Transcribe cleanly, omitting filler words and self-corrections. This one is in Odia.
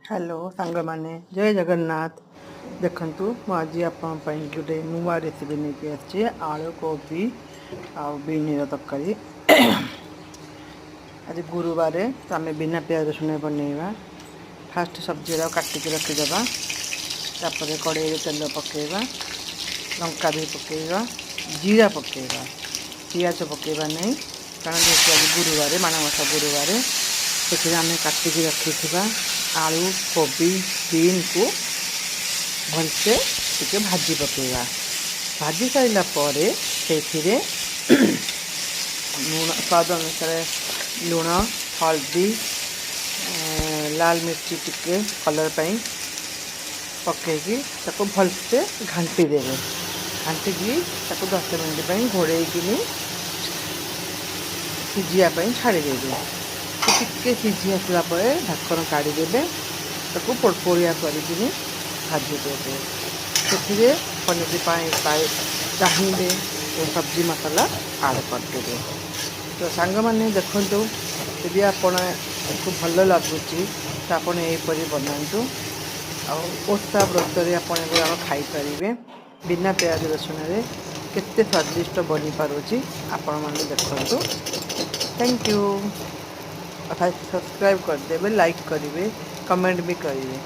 ହ୍ୟାଲୋ ସାଙ୍ଗମାନେ, ଜୟ ଜଗନ୍ନାଥ। ଦେଖନ୍ତୁ, ମୁଁ ଆଜି ଆପଣଙ୍କ ପାଇଁ ଗୋଟେ ନୂଆ ରେସିପି ନେଇକି ଆସିଛି, ଆଳୁ କୋବି ଆଉ ବିନ୍ର ତରକାରୀ। ଆଜି ଗୁରୁବାର ତ ଆମେ ବିନା ପିଆଜ ରସୁଣ ବନେଇବା। ଫାଷ୍ଟ ସବଜିଟା କାଟିକି ରଖିଦେବା। ତାପରେ କଡ଼େଇରେ ତେଲ ପକାଇବା, ଲଙ୍କା ବି ପକାଇବା, ଜିରା ପକାଇବା, ପିଆଜ ପକାଇବା ନାହିଁ, କାରଣ ଯେହେତୁ ଆଜି ଗୁରୁବାର, ମାଣବସା ଗୁରୁବାର। ସେଥିରେ ଆମେ କାଟିକି ରଖିଥିବା ଆଳୁ, କୋବି, ବିନ୍କୁ ଭଲସେ ଟିକେ ଭାଜି ପକାଇବା। ଭାଜି ସାରିଲା ପରେ ସେଇଥିରେ ଲୁଣ, ସ୍ୱାଦ ଅନୁସାରେ ଲୁଣ, ହଳଦୀ, ଲାଲ ମିର୍ଚି ଟିକେ କଲର୍ ପାଇଁ ପକାଇକି ତାକୁ ଭଲସେ ଘାଣ୍ଟି ଦେବେ। ଘାଣ୍ଟିକି ତାକୁ 10 ମିନିଟ୍ ପାଇଁ ଘୋଡ଼େଇକିନି ସିଝିବା ପାଇଁ ଛାଡ଼ିଦେବେ। ସେ ଟିକେ ସିଝି ଆସିଲା ପରେ ଢାଙ୍କଣ କାଢ଼ିଦେବେ। ତାକୁ ପୋଡ଼ପୋଡ଼ିଆ କରିକିନି ଭାଜିଦେବେ। ସେଥିରେ ଆପଣ ଯଦି ପାଇଁ ଚାହିଁବେ ତ ସବଜି ମସଲା ଆଡ଼୍ କରିଦେବେ। ତ ସାଙ୍ଗମାନେ, ଦେଖନ୍ତୁ, ଯଦି ଆପଣଙ୍କୁ ଭଲ ଲାଗୁଛି ତ ଆପଣ ଏହିପରି ବନାନ୍ତୁ ଆଉ ଓଷା ବ୍ରତରେ ଆପଣ ଏଗୁଡ଼ାକ ଖାଇପାରିବେ। ବିନା ପିଆଜ ରସୁଣରେ କେତେ ସ୍ୱାଦିଷ୍ଟ ବନିପାରୁଛି, ଆପଣମାନେ ଦେଖନ୍ତୁ। Thank you. First subscribe କରିଦେବେ, ଲାଇକ୍ କରିବେ, କମେଣ୍ଟ ବି କରିବେ।